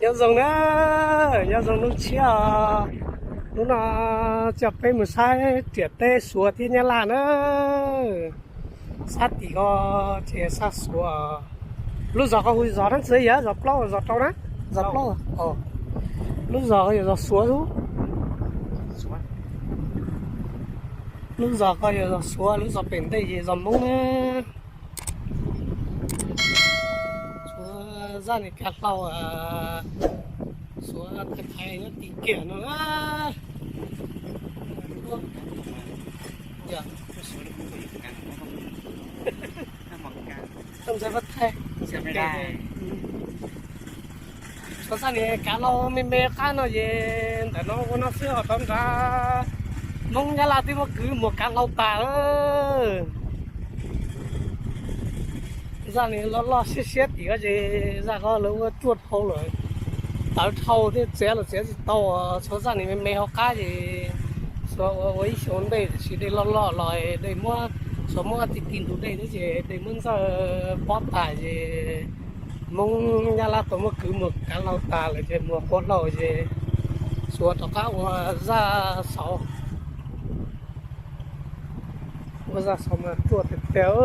Nyob zoo na, nyob zoo hnub tshiab os. Hnub no coj peb mus saib riam teb Suav thiab Nyab Laj na. Sab tim ko ces sab Suav. Lub zos ko hu zos dab tsi yog? Zos plaub, zos rau na? Zos plaub. Lub zos ko yog zos Suav lub. Lub zos ko yog zos Suav, lub zos pem ntej ces zos Hmoob na. Suav zaj ni kav hlau, Suav thaiv thaiv nyob tim kiag no na. Suav zaj ni kav hlau me me qab no ces ntawm no ua no xwb, ho rau nrad Hmoob Nyab Laj twb muab kwv mus kav hlau tas lawm. Zaj ni loj loj siab siab tim ko ces zaj ko lawv ua ruaj dhau lawm, tawv dhau thiab, txiav los txiav tsis tau. Suav zaj ni me me hauv qab ces Suav ua ib xyoo ntej tiam sis dej loj loj los dej muab, Suav muab tib ti ntug dej thiab ces dej muab ntxawj pob tas ces Hmoob Nyab Laj tau muab kwv mus kav hlau tas lawm ces mus quav hlau ces Suav rov qab ua zaj xauv. Ua zaj xauv mas ruaj tiag tiag.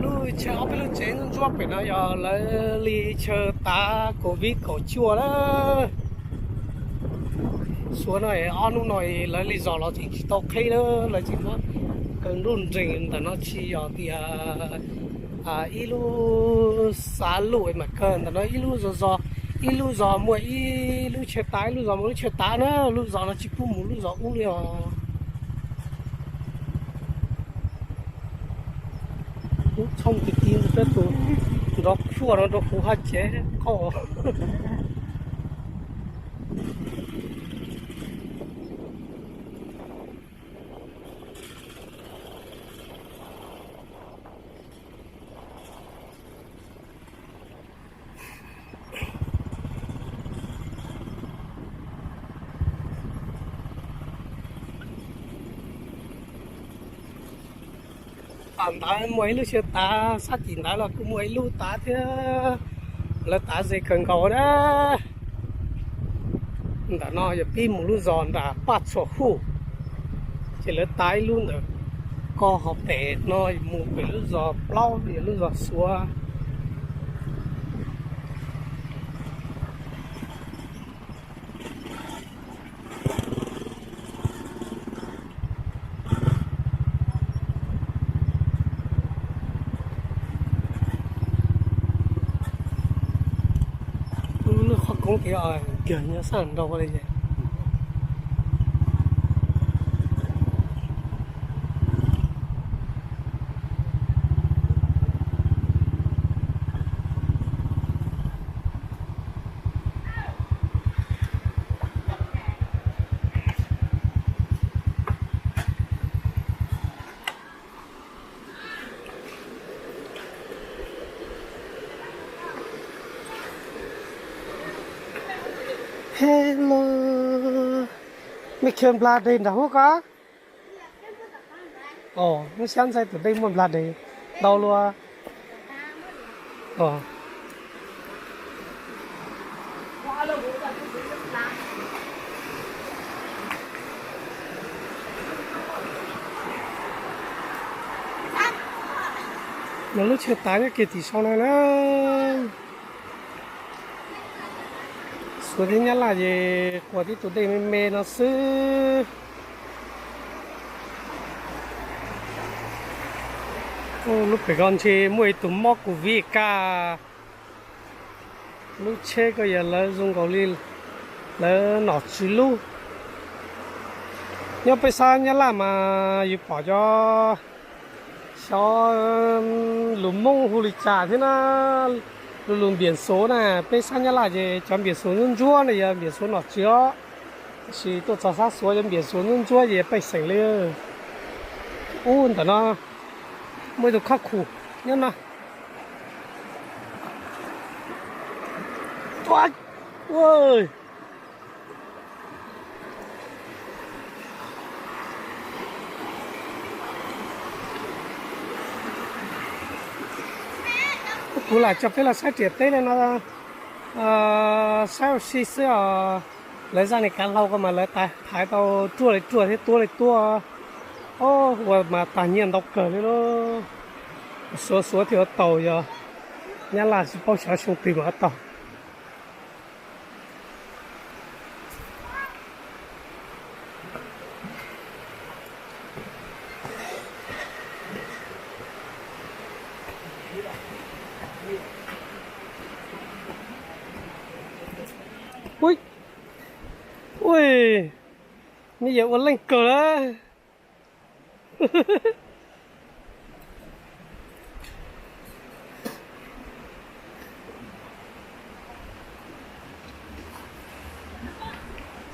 Lub chaw ob peb lub tsev ntsuab pem no yog lawv li chaw tav Covid kaum cuaj lawm. Suav no ob hnub no lawv li zos los tseem tsis tau qhib lawm, lawv tseem muab kaw nruj nrees ntawm no tsis yog tias ib lub xav lum mas kaw ntawm no ib lub zos zos, ib lub zos muaj ib lub chaw tav, ib lub zos muaj lub chaw tav na, lub zos no tsis pub mus lub zos ub li os. Lub tshooj ti ti ntawd peb tus nrov khuaj no rau kuv haj cev qoj. Tom ntawd muaj ib lub chaw tav, sab tim ntawd los kuj muaj ib lub tav thiab, lawv tav ze kawg nkaus na. Ntawm no yog pib mus lub zos nram Paj Txhuam Huj, ces lawv tav ib lub ntawm ko, ho pem no mus pem lub zos plaub yog lub zos Suav. Lub qhov koob tias kiag nyob sab nraud li ces Hello, mej khaws nplas deg nram hub ko. Nub xyab ntxaij tus dej muaj nplas deg ntau luaj. Lub chaw tav nyob kiag tim sau no na. Suav thiab Nyab Laj ces quas tib tug dej me me no xwb. Lub pem ko ntshe muaj ib tug mob Covid kaj. Lub tsheb ko yog lawv zoo nkaus li lawv nom tswv lub. Nyob peb sab Nyab Laj mas yus pom cov xyov lus Hmoob hu li cas thiab na, lus lus npiam xuv na. Peb sab Nyab Laj ces cov npiam xuv ntsuab ntsuab no yog npiam xuv nom tswv os. Tab sis tuaj txog sab Suav cov npiam xuv ntsuab ntsuab ces pej xeem li. Ub, ntawm no muaj ib tug khab khu nyob no. Kuv lam tso peb los saib riam teb li no, saib ua si xwb os. Lawv zaj ni kav hlau ko mas lawv thaiv tau ruaj li ruaj thiab tuab li tuab. Ua mas tag nyiaj ntau kawg li lauj. Xuav xuav thiaj ua tau, yog Nyab Laj tsis paub xyov xyoo twg mas ua tau. Ui, ui, nej yawm ua leej kawg lawm.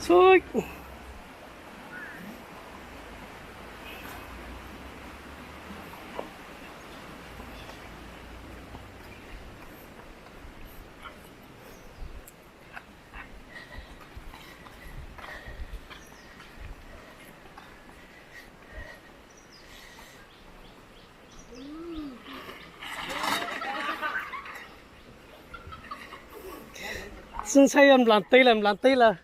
Xwb ntshai yog nplas teb lawm, nplas teb lawm.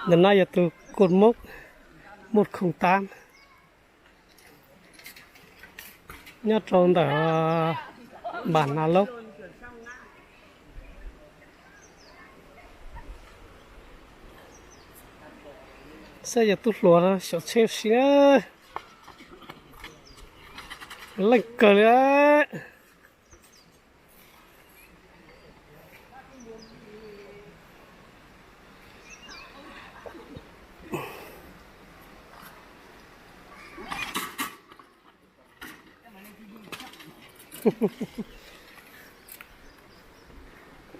Ntawm no yog tus kos mub, mub khoom tab, nyob rau ntawm Npas Nas Lauj. Saib yog tub hluas no xyov tsheb si na. Leej kawg li.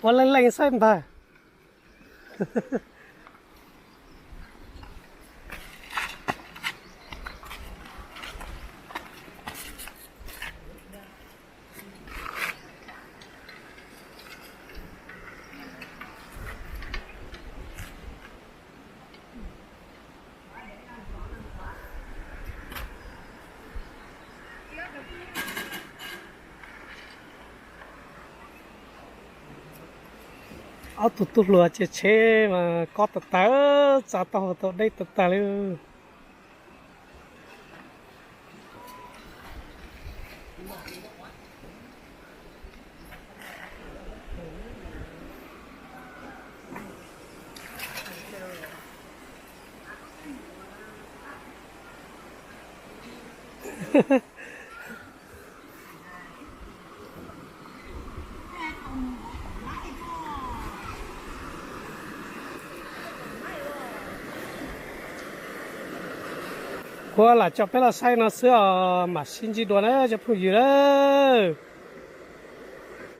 Ua leej leej saib ntag. Ob tug tub hluas ces tsheb mas kob tag tag, tsa taub hau tau deb tag tag li. Kuv lam tso peb los saib no xwb os, mam sib ntsib dua na cov phooj ywg lawm.